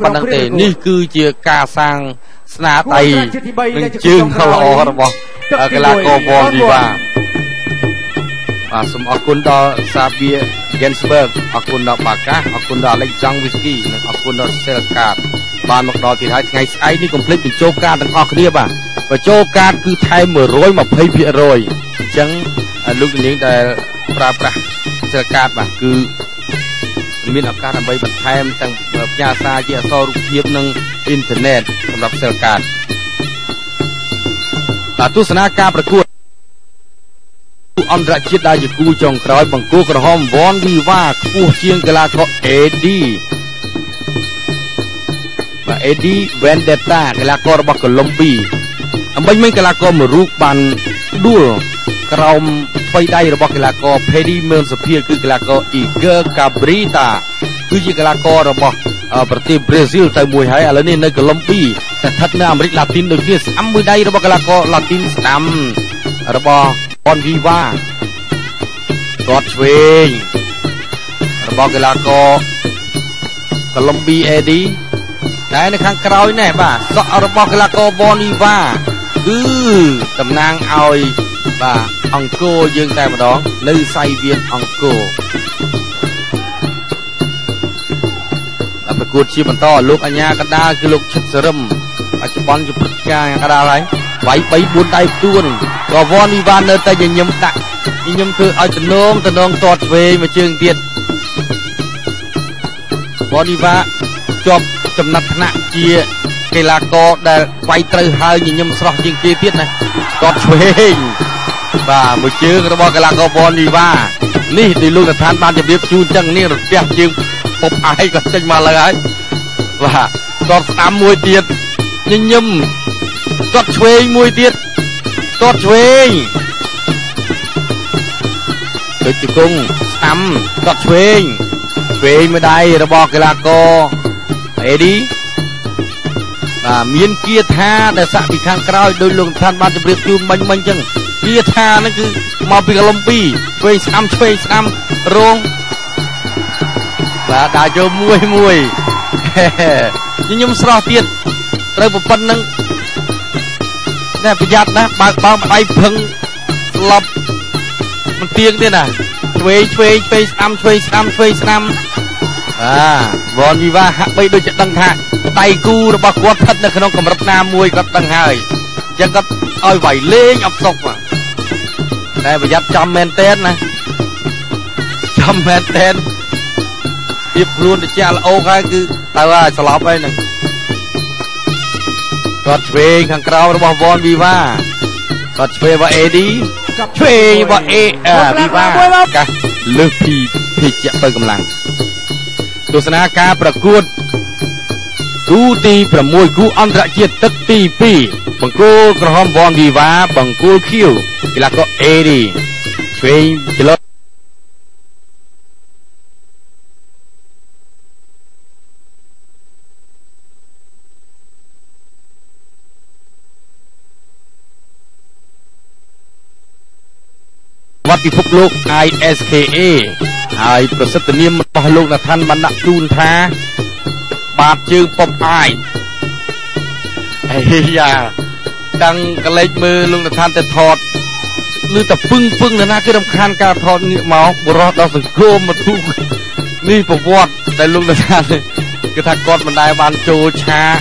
ប៉ុណ្ណឹងទេ នេះគឺជាការសាងស្នាដៃនិងជើងដ៏ល្អរបស់កីឡាករវ៉នវីវ៉ា។ បាទ សូមអរគុណដល់សាបៀ Gensberg អរគុណដល់បាកាស អរគុណដល់ Alexandre Whisky និងអរគុណដល់ Cellcard។ បានមកដល់ទៀតហើយ ថ្ងៃស្អែកនេះកុំភ្លេចបញ្ចូលកាតទាំងអស់គ្នា។ បាទ បញ្ចូលកាតគឺថែម 120%។ អញ្ចឹងលោកនាងដែលប្រើប្រាស់ Cellcard បាទ គឺមានឱកាសដើម្បីបន្ថែមទាំងផ្ញើសារជាអក្សរ រូបភាព និងអ៊ីនធឺណិតសម្រាប់ Cellcard។ បាទ ទស្សនាការប្រកួតអន្តរជាតិដែលជាគូចុងក្រោយ បង្គោលក្រហមវ៉នវីវ៉ាខ្ពស់ជាងកីឡាករ AD បាទ AD Vendetta កីឡាកររបស់កូឡុំប៊ី។ អំបញ្ញមិញកីឡាករមួយរូបបានដួលក្រោមថ្វីដៃរបស់កីឡាករ Paddy មឿនសុភា គឺកីឡាករ Igor Cabrita គឺជាកីឡាកររបស់ប្រទេសប្រេស៊ីលទៅមួយហើយ ឥឡូវនេះនៅកូឡុំប៊ី តែស្ថិតនៅអាមេរិកឡាទីនដូចគ្នា។ ស្ដាំមួយដៃរបស់កីឡាករឡាទីន ស្ដាំរបស់ប៉ុនវីវ៉ា គាត់ឆ្វេងរបស់កីឡាករកូឡុំប៊ី AD តែនៅខាងក្រោយនេះ បាទ សក់របស់កីឡាករបនវីវ៉ាគឺតំណាងឲ្យបាទអង្គរយើងតែម្ដង នៅសៃវៀនអង្គរ។ ប្រកួតជាបន្ត លោកអញ្ញាកដាលគឺលោកឈិតសរឹម បច្ចុប្បន្នជាព្រឹត្តិការណ៍កដាលហើយ វាយ 3 4 ដៃផ្ទួន ក៏វ៉នវីវ៉ានៅតែញញឹមដាក់ញញឹម ធ្វើឲ្យតំណងតំណង តតឆ្វេងមួយជើងទៀត។ វ៉នវីវ៉ាជាប់ចំណាត់ថ្នាក់ជាកីឡាករដែលវាយត្រូវហើយញញឹមស្រស់ជាងគេទៀតណា។ តតឆ្វេង បាទ មួយជើងរបស់កីឡាករវ៉នវីវ៉ានេះ ដោយលោកស្ថានបានជម្រាបជូនចឹង នេះរន្ទះជើងពុបអាយក៏ចេញមកលើហើយ។ បាទ តតស្ដាំមួយទៀត ញញឹម តតឆ្វេងមួយទៀត តតឆ្វេងដូចជាគង់ ស្ដាំ តតឆ្វេង ឆ្វេងមួយដៃរបស់កីឡាករអេឌី។ បាទ មានគៀថាដែលសាក់ពីខាងក្រោយ ដោយលោកឋានបានជម្រាបជូនមិញមិញចឹង គៀថាហ្នឹងគឺមកពីកូឡុំប៊ី។ ឆ្វេងស្ដាំ ឆ្វេងស្ដាំរង បាទ ដើរចូលមួយមួយ ញញឹមស្រស់ទៀត ត្រូវប្រពន្ធនឹងណែ ប្រយ័ត្នណា បើកបើម្ដាយភឹងស្លប់មិនទៀងទៀតណា។ ឆ្វេង ឆ្វេង ឆ្វេងស្ដាំ ឆ្វេងស្ដាំ ឆ្វេងស្ដាំ បាទ វ៉នវីវ៉ាហាក់បីដូចជាដឹងថាដៃគូរបស់គាត់ស្ថិតនៅក្នុងកម្រិតណាមួយ គាត់ដឹងហើយ អញ្ចឹងគាត់ឲ្យវាយលេងអបសុក បាទ តែប្រយ័ត្នចំមែនតែនណា ចំមែនតែន ៀបខ្លួនទៅជាល្អហើយ គឺទៅហើយ ស្លាប់ហើយហ្នឹង។ គាត់ឆ្វេងខាងក្រោមរបស់វ៉នវីវ៉ា គាត់ឆ្វេងរបស់ AD ឆ្វេងរបស់ A វីវ៉ា កាសលើសពីភេជ្ជៈទៅកម្លាំង។ ទស្សនាការប្រកួតគូទី 6 គូអន្តរជាតិទឹកទី 2 បង្គោលក្រហមវ៉នវីវ៉ា បង្គោលខៀវកីឡាករ AD ឆ្វេងចលវត្តពិភពលោក ISKA ហើយប្រសិទ្ធនាមរបស់លោកណាថាន់បានដាក់ជូនថាបាតជើងប៉ុបអាយ។ អេយ៉ា តាំងកលេចមើលលោកណាថាន់ទៅថត ឬតែពឹងពឹងនរណាគេរំខានការថត ងាកមកបរោះដល់សង្គមមកទូនេះ។ ប្រវត្តិដែលលោកណាថាន់គឺថាគាត់មិនដែលបានចូលឆាក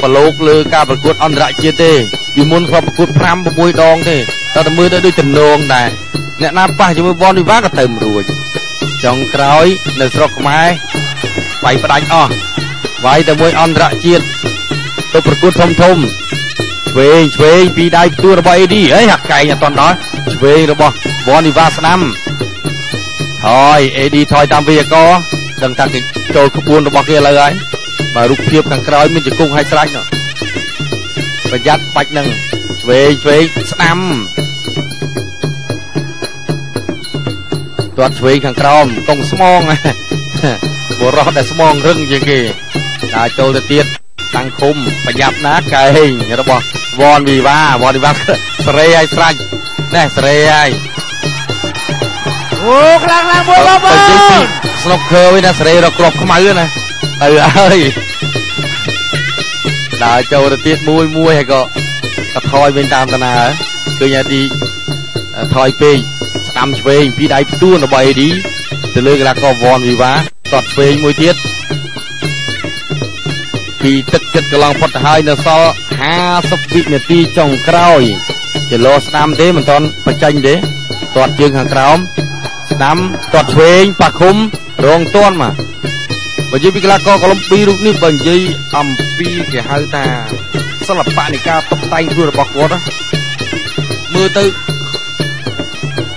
ប្រឡូកលើការប្រកួតអន្តរជាតិទេ ពីមុនធ្លាប់ប្រកួត 5 6 ដងទេ តែតែមើលទៅដូចតំណងដែរ អ្នកណាប៉ះជាមួយវ៉នវីវ៉ាក៏ទៅមិនរួច។ ចុងក្រោយនៅស្រុកខ្មែរវាយផ្ដាច់អស់ វាយតែមួយអន្តរជាតិទៅប្រកួតធំធំ។ ឆ្វេង ឆ្វេងពីដៃផ្ទួរបស់ AD អីហាក់កែងអត់តដល់ ឆ្វេងរបស់វ៉នវីវ៉ា ស្ដាំ ថយ AD ថយតាមវិយក ដឹងថាគេចូលក្បួនរបស់គេឥឡូវហើយ។ បាទ រូបភាពខាងក្រោយមានជង្គង់ឲ្យស្រេចនោះ ប្រយ័ត្នបាច់នឹង ឆ្វេង ឆ្វេងស្ដាំ ទាត់ឆ្វេងខាងក្រោម កងស្មង បុរសដែលស្មងរឹងជាងគេ ដើរចូលទៅទៀត តាំងឃុំ ប្រយ័ត្នណាកែងរបស់វ៉នវីវ៉ា វ៉នវីវ៉ាសេរីឲ្យស្រេចណែ សេរីហើយ អូ ខ្លាំងខ្លាំងមួយបងប្អូន ស្នុកខើវិញណា សេរីរកគ្រាប់ខ្មៅណា ទៅហើយ ដើរចូលទៅទៀតមួយមួយហើយក៏ថយវិញតាមតាណាឃើញអាឌីថយពេកស្ដាំឆ្វេងពីដៃផ្ទួនរបស់ AD ទៅលើកីឡាករវ៉នវីវ៉ាតតឆ្វេងមួយទៀតពីទឹកចិត្តកន្លងផុតទៅហើយនៅសល់50វិនាទីចុងក្រោយចលោស្ដាំទេមិនទាន់បញ្ចេញទេទាត់ជើងខាងក្រោមស្ដាំទាត់ឆ្វេងប៉ាឃុំរងទាន់មកបើនិយាយពីកីឡាករកូឡុំប៊ីរូបនេះបើនិយាយអំពីគេហៅថាសិល្បៈនៃការតុបតែងខ្លួនរបស់គាត់មើលទៅ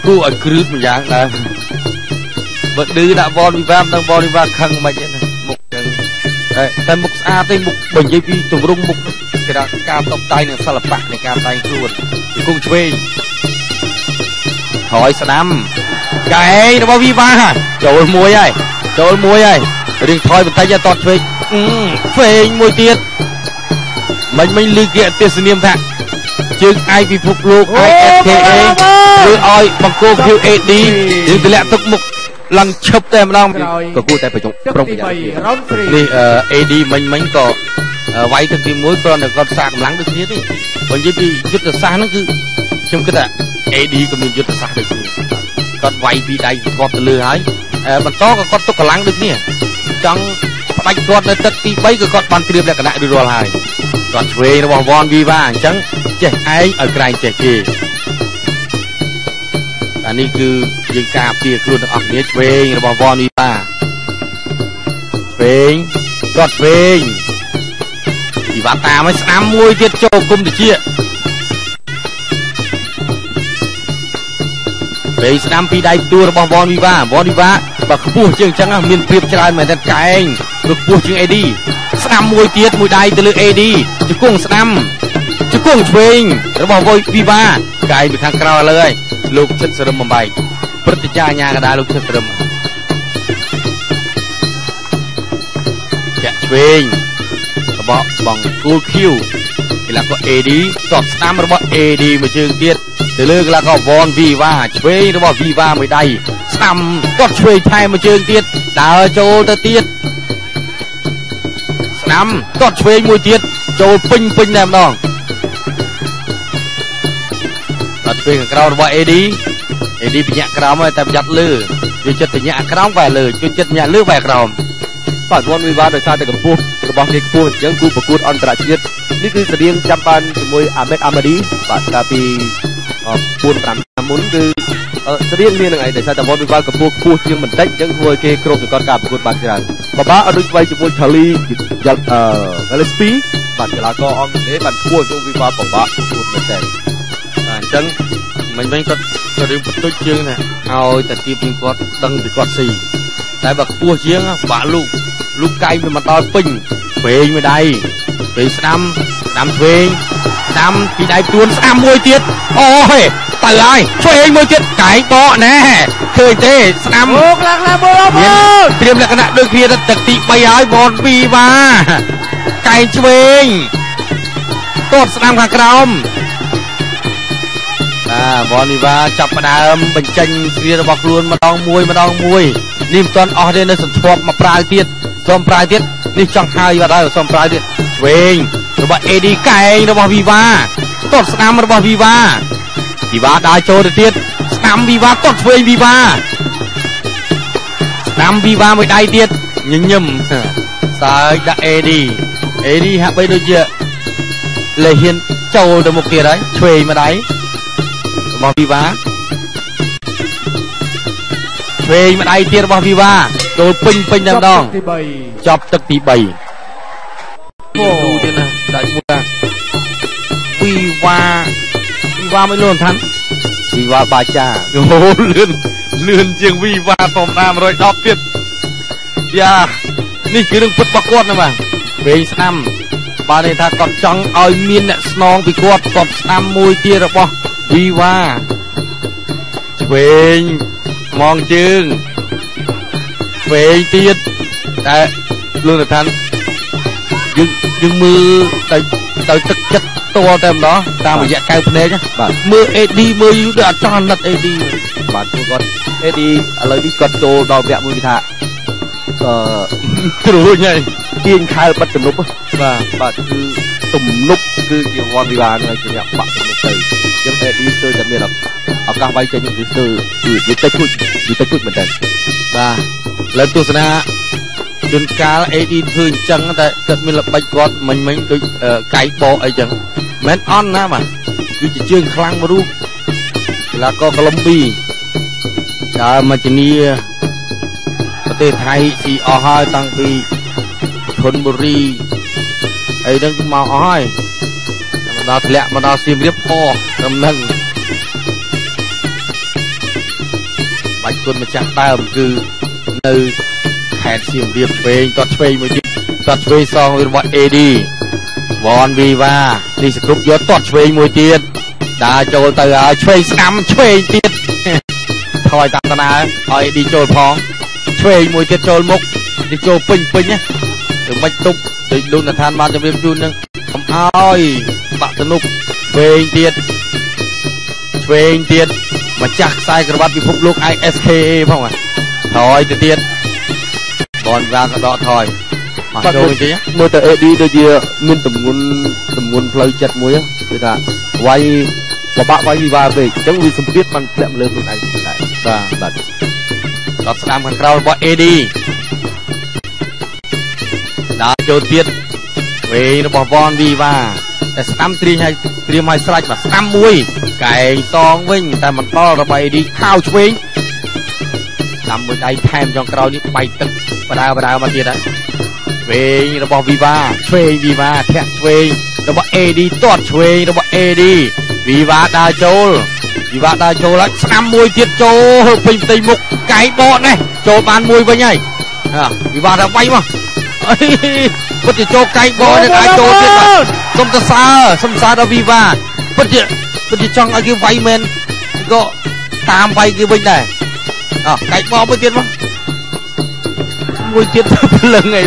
គួរឲ្យគ្រឹតម្យ៉ាងដែរបើឌឺដាក់វ៉នវីវ៉ាមិនដឹងវ៉នវីវ៉ាខឹងមិនទេណាមុខចឹងតែមុខស្អាតទេមុខបើនិយាយពីទម្រង់មុខគេថាការតុបតែងនិងសិល្បៈនៃការតែងខ្លួនជង្គង់ឆ្វេងថយស្ដាំកែងរបស់វីវ៉ាចូលមួយហើយចូលមួយហើយរៀងថយបន្តិចតតឆ្វេងឆ្វេងមួយទៀតមិញលឺគេទេសនាមថាជើងឯកពិភពលោក ISKA ឬឲ្យបង្គោល QAD យើងទម្លាក់ទុកមុខឡើងឈប់តែម្ដងក៏គួរតែប្រជុំប្រុងប្រយ័ត្ននេះ AD មិញក៏វាយទឹកទី1គ្រាន់តែគាត់សាកកម្លាំងដូចគ្នាទេបើនិយាយពីយុទ្ធសាស្ត្រហ្នឹងគឺខ្ញុំគិតថា AD ក៏មានយុទ្ធសាស្ត្រដូចគ្នាគាត់វាយពីដៃគាត់ទៅលើហើយបន្តក៏គាត់ទុកកម្លាំងដូចគ្នាចង់ផ្ដាច់គាត់នៅទឹកទី3ក៏គាត់បានត្រៀមលក្ខណៈរួចរាល់ហើយគាត់ឆ្វេងរបស់វ៉នវីវ៉ាអញ្ចឹងចេះឯងឲ្យក្រែងចេះគេអានេះគឺយើងការពារខ្លួនទាំងអស់គ្នាឆ្វេងរបស់វ៉នវីវ៉ាឆ្វេងគាត់ឆ្វេងវីវ៉ាតាមឲ្យស្ដាំមួយទៀតចូលគុំតិចពេលស្ដាំពីដៃផ្ទួរបស់វ៉នវីវ៉ាវ៉នវីវ៉ាបើខ្ពស់ជាងអញ្ចឹងមានព្រៀបច្រើនមែនតើកែងព្រោះខ្ពស់ជាង AD ស្ដាំមួយទៀតមួយដៃទៅលើ AD ជង្គង់ស្ដាំជង្គង់ឆ្វេងរបស់វីវ៉ាកែងពីខាងក្រោយឥឡូវហើយលោកឈិតសរឹមបំបែកព្រឹទ្ធាចារ្យអាញាកដាលោកឈិតសរឹមចាក់ឆ្វេងរបស់បង្គោល Q កីឡាករ AD តបស្ដាំរបស់ AD មួយជើងទៀតទៅលើកីឡាករវ៉នវីវ៉ាឆ្វេងរបស់វីវ៉ាមួយដៃស្ដាំគាត់ឆ្វេងថែមមួយជើងទៀតដើរចូលទៅទៀតស្ដាំគាត់ឆ្វេងមួយទៀតចូលពេញពេញតែម្ដងគាត់ឆ្វេងខាងក្រោមរបស់ AD AD បញ្ញាក់ក្រោមហើយតែប្រយ័ត្នលើជួយចិត្តបញ្ញាក់ក្រោមបែរលើជួយចិត្តបញ្ញាក់លើបែរក្រោមបាទវ៉នវីវ៉ាដោយសារតែកម្ពស់របស់គេខ្ពស់អញ្ចឹងគូប្រកួតអន្តរជាតិនេះគឺស្តៀងចាំបានជាមួយអាមេតអាម៉ាឌីបាទកាលពី4 5ឆ្នាំមុនគឺស្តៀងគ្នានឹងឯងដោយសារតែវ៉នវីវ៉ាកម្ពស់ខ្ពស់ជាងបន្តិចអញ្ចឹងធ្វើឲ្យគេគ្រប់សង្កត់ការប្រកួតបានច្រើនបបាអត់ដូចស្វ័យជាមួយឆាលី Gillespie បាទកីឡាករអង់គ្លេសបានខ្ពស់ជាងវីវ៉ាពិបាកប្រកួតមែនតើបាទអញ្ចឹងមិញគាត់ក៏រៀងបន្ទុចជាងណាឲ្យតែទៀបជាងគាត់ដឹងពីគាត់ស៊ីតែបើខ្ពស់ជាងបាក់លូកលូកកែងវាមកដល់ពេញវែងមួយដៃវែងស្ដាំស្ដាំឆ្វេងស្ដាំពីដៃទួនស្ដាំមួយទៀតអូហេទៅហើយឆ្វេងមួយទៀតកែងបកណែឃើញទេស្ដាំអូខ្លាំងណាស់បងប្អូនត្រៀមលក្ខណៈដូចគ្នាទឹកទី3ហើយវ៉នវីវ៉ាកែងឆ្វេងទាត់ស្ដាំខាងក្រោមបាទវ៉នវីវ៉ាចាប់ផ្ដើមបញ្ចេញស្រារបស់ខ្លួនម្ដងមួយម្ដងមួយនេះមិនទាន់អស់ទេនៅសន្ធាប់មកប្រាវទៀតសូមប្រាវទៀតនេះចង់ហើយបាត់ហើយសូមប្រាវទៀតឆ្វេងរបស់ AD កែងរបស់វីវ៉ាទាត់ស្ដាំរបស់វីវ៉ាវីវ៉ាដើរចូលទៅទៀតស្ដាំវីវ៉ាទាត់ឆ្វេងវីវ៉ាស្ដាំវីវ៉ាមួយដៃទៀតញញឹមសើចដាក់ AD AD ហាក់បីដូចជាលេហ៊ានចូលទៅមុខទៀតហើយឆ្វេងមួយដៃរបស់វីវ៉ាឆ្វេងមួយដៃទៀតរបស់វីវ៉ាចូលពេញពេញតែម្ដងចប់ទឹកទី3អូទៀតណាដាក់មួយថាវីវ៉ាវីវ៉ាមិនលឿនឋានវីវ៉ាបាចាអូលឿនលឿនជាងវីវ៉ាធម្មតា110ទៀតយ៉ានេះគឺរឿងពិតរបស់គាត់ណាបាទវែងស្ដាំបាទន័យថាគាត់ចង់ឲ្យមានអ្នកស្នងពីគាត់គាត់ស្ដាំមួយទៀតរបស់វីវ៉ាឆ្វេងមងជើងឆ្វេងទៀតតែលោកឋានយើងមើលទៅទឹកចិត្តតតែម្ដងតាមរយៈកៅភ្នែកបាទមើល AD មើលយូរដូចអត់ចង់អាណិត AD បាទព្រោះគាត់ AD ឥឡូវនេះគាត់ចូលដល់វគ្គមួយគេថាត្រួញហើយទាញខែលបិទទំនប់បាទបាទគឺ ទំនប់គឺជាវ៉ាន់វីវ៉ានឹងជាអ្នកបាក់ទំនប់ទៅអញ្ចឹង AD ស្ទើរតែមានឱកាសវាយចេញគឺស្ទើរវាតិចគួចវាតិចគួចមែនតើបាទលើទស្សនាជួនកាល AD ធ្វើអញ្ចឹងតែគាត់មានល្បិចគាត់មិញមិញដូចកៃបកអីចឹងមិនអន់ណាបាទគឺជាជើងខ្លាំងមួយរូបកីឡាករកូឡុំប៊ីដើមមកជំនាប្រទេសថៃស៊ីអស់ហើយតាំងពីធនបុរីអីហ្នឹងមកអស់ហើយមកដល់ធ្លាក់មកដល់សៀមរាបផត្រឹមហ្នឹងបាច់គុណម្ចាស់ដើមគឺនៅខេត្តសៀមរាបឆ្វេងគាត់ឆ្វេងមួយទៀតគាត់ឆ្វេងសងរបស់ AD វ៉នវីវ៉ានេះសគ្រប់យកទាត់ឆ្វេងមួយទៀតដើរចូលទៅហើយឆ្វេងស្ដាំឆ្វេងទៀតថយតាមតាណាឲ្យ AD ចូលផងឆ្វេងមួយទៀតចូលមុខនេះចូលពេញពេញណាទៅមិនទប់ដូចលោកណថានបានជម្រាបជូននឹងកុំឲ្យបាក់ទំនប់ឆ្វេងទៀតឆ្វេងទៀតម្ចាស់ខ្សែក្រវ៉ាត់ពិភពលោក ISKA ផងបាទថយទៅទៀតបនវ៉ាក៏ដកថយមកចូលវិញទៀតមើលទៅ AD ដូចជាមានទម្ងន់ទម្ងន់ផ្លូវចិត្តមួយគឺថាវាយពិបាកវាយវីវ៉ាពេកអញ្ចឹងវាសម្ពាធបានធ្លាក់មកលើខ្លួនឯងដែរបាទបាទដល់ស្ដាំខាងក្រៅរបស់ AD ដើរចូលទៀតវេងរបស់វ៉នវីវ៉ាតែស្ដាំត្រៀមឲ្យត្រៀមឲ្យស្រេចបាទស្ដាំមួយកែងសងវិញតែមិនដល់របស់ AD ខោឆ្វេងស្ដាំមួយដៃថែមចុងក្រោយនេះបែកទឹកបដើបដើមកទៀតហើយឆ្វេងរបស់វីវ៉ាឆ្វេងវីវ៉ាធាក់ឆ្វេងរបស់ AD ទាត់ឆ្វេងរបស់ AD វីវ៉ាដើរចូលវីវ៉ាដើរចូលហើយស្ដាំមួយទៀតចូលពេញផ្ទៃមុខកែងបកនេះចូលបានមួយវិញហើយវីវ៉ាថាវាយមកអីពិតជាចូលកែងបកនេះអាចចូលទៀតបាទសុំសរសើរសុំសរសើរដល់វីវ៉ាពិតជាពិតជាចង់ឲ្យគេវាយមែនក៏តាមវាយគេវិញដែរអោះកែងបកមួយទៀតមកមួយទៀតភ្លឹងអី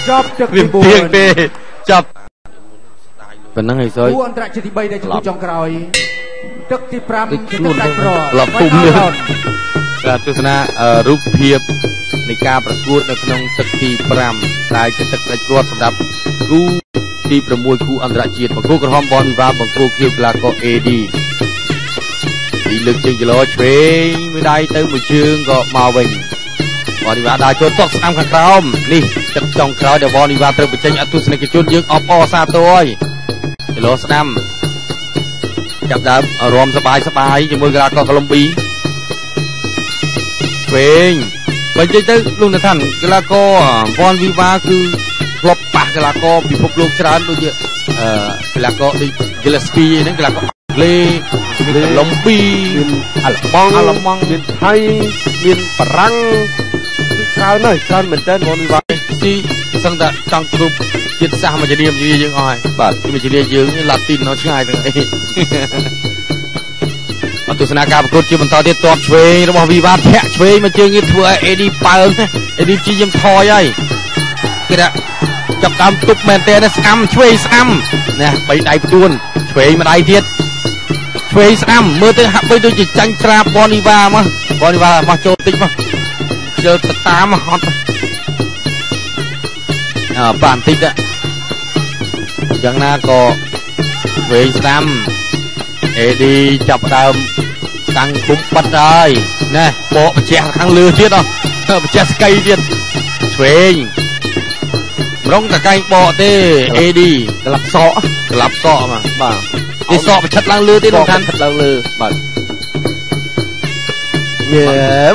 ចប់ទឹកទី4ទេចប់ប៉ុណ្ណឹងឯងសុយគូអន្តរជាតិទី3ដែលជាគូចុងក្រោយទឹកទី5ជាទឹកដាច់ប្រឡប់ពុំនេះបាទទស្សនារូបភាពនៃការប្រកួតនៅក្នុងទឹកទី5ដែលជាទឹកដាច់គ្រាប់សម្រាប់គូទី6គូអន្តរជាតិបង្គោលក្រហមបនវីវ៉ាបង្គោលខៀវកីឡាករ AD ទីលើកជើងគីឡូឆ្វេងមួយដៃទៅមួយជើងក៏មកវិញវ៉ានីវ៉ាដើរចូលតក់ស្ដាំខាងក្រោមនេះទឹកចុងក្រោយដែលវ៉ានីវ៉ាត្រូវបញ្ចេញអទស្សនិកជនយើងអបអរសាទរហើយគីឡូស្ដាំចាប់ដើមរំសបាយសបាយជាមួយកីឡាករកូឡុំប៊ីឆ្វេងបើនិយាយទៅលោកណាថានកីឡាករវ៉ាន់វីវ៉ាគឺធ្លាប់ប៉ះកីឡាករពិភពលោកច្រើនដូចជាកីឡាករដូច Gillespie ហ្នឹងកីឡាករអង់គ្លេសមានកូឡុំប៊ីមានអាល្លឺម៉ង់អាល្លឺម៉ង់មានថៃមានបារាំងគឺច្រើនណាស់ច្រើនមែនតើវ៉ាន់វីវ៉ាស៊ីសឹងតែចង់គ្រប់ជាតិសាសន៍មកជារៀមយើងអស់ហើយបាទមកជារៀមយើងឡាទីននៅឆ្ងាយទាំងអីអទស្សនាការប្រកួតជាបន្តទៀតទាត់ឆ្វេងរបស់វីវ៉ាធាក់ឆ្វេងមកជើងនេះធ្វើឲ្យ AD ប៉ើង AD ព្យាយាមថយហើយគេថាចាប់ដើមទប់មែនតើស្ដាំឆ្វេងស្ដាំណាបីដៃផ្ទួនឆ្វេងមួយដៃទៀតឆ្វេងស្ដាំមើលទៅហាក់បីដូចជាចាញ់ត្រាបនវីវ៉ាមកបនវីវ៉ាមកចូលតិចមកជិលទៅតាមហត់អើបានតិចយ៉ាងណាក៏ឆ្វេងស្ដាំ AD ចាប់ដើមតាំងគុំបិទហើយណែបកបញ្ជាក់ខាងលើទៀតអស់បញ្ជាក់ស្កៃទៀតឆ្វេងម្រងតកែងបកទេ AD ក្លាប់សក់ក្លាប់សក់មកបាទនេះសក់ប្រឆិតឡើងលើទេលោកខានឆិតឡើងលើបាទយេ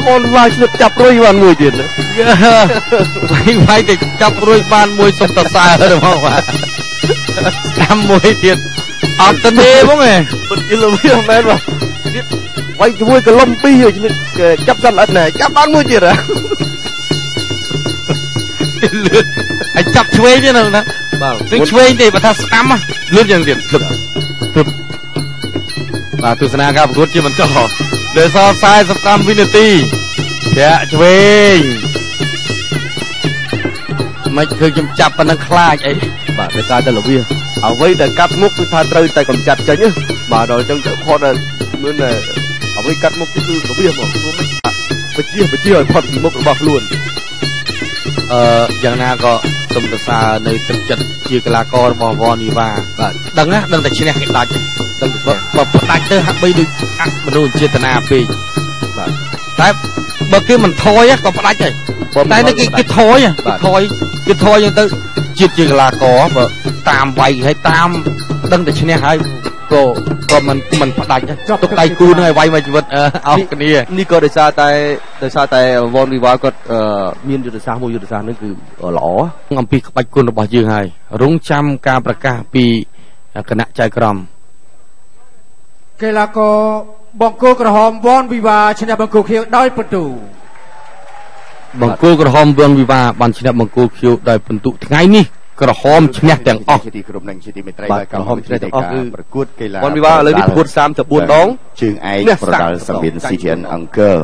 អូនវាយឆ្លៀតចាប់រួយបានមួយទៀតវាយវាយទៅចាប់រួយបានមួយសុំតសើទៅមកបាទស្ដាំមួយទៀតអត់ទៅទេហ្មងឯងពិតជាលវាមែនបាទទៀតវាយជាមួយកលុំពីរឆ្លៀតចាប់សត្វល្អិតណែចាប់បានមួយទៀតហ៎លឿនហើយចាប់ឆ្វេងទៀតណាបាទនឹងឆ្វេងទេបើថាស្ដាំលឿនយ៉ាងទៀតលឹបទប់បាទទស្សនាការប្រកួតជាបន្តលើសល់45វិនាទីធាក់ឆ្វេងមិនគឺខ្ញុំចាប់ប៉ុណ្ណឹងខ្លាចអីបាទដោយសារតែលវាអ្វីដែលកាត់មុខគឺថាត្រូវតែកម្ចាត់ចេញបាទដល់អញ្ចឹងទៅផុតមានអ្វីកាត់មុខគឺលវាមកព្រោះមិនបជាបជាឲ្យផុតពីមុខរបស់ខ្លួន យ៉ាងណាក៏ សូមសរសើរនៅទឹកចិត្តជាកីឡាកររបស់វ៉នវីវ៉ា បាទ ដឹងណា ដឹងតែឈ្នះគេដាច់ ដឹងតែបើផ្ដាច់ទៅហាក់បីដូចអមនុស្សចេតនាពេក បាទ តែបើគេមិនថយក៏ផ្ដាច់ដែរ តែនេះគេថយ គេថយ គេថយយ៉ាងទៅ ជាតិជាកីឡាករ បើតាមវាយហើយតាមដឹងតែឈ្នះហើយ ក៏មិនផ្ដាច់ ទុកដៃគូនឹងឲ្យវាយមួយជីវិតអស់គ្នា។ នេះក៏ដោយសារតែវ៉នវីវ៉ាគាត់មានយុទ្ធសាស្ត្រមួយ យុទ្ធសាស្ត្រនឹងគឺល្អអំពីក្បាច់គុណរបស់យើង ហើយរងចាំការប្រកាសពីគណៈចៅក្រម។ កីឡាករបង្គោលក្រហមវ៉នវីវ៉ាឈ្នះបង្គោលខៀវដោយពិន្ទុ បង្គោលក្រហមវ៉នវីវ៉ាបានឈ្នះបង្គោលខៀវដោយពិន្ទុ។ ថ្ងៃនេះក្រហមឈ្នះទាំងអស់ ជាទីគោរពនិងជាទីមេត្រី បាទ ក្រហមឈ្នះទាំងអស់ គឺប្រកួតកីឡាវ៉នវីវ៉ាឥឡូវនេះប្រកួត 34 ដង ជើងឯកប្រដាល់សង្វៀន CTN អង្គរ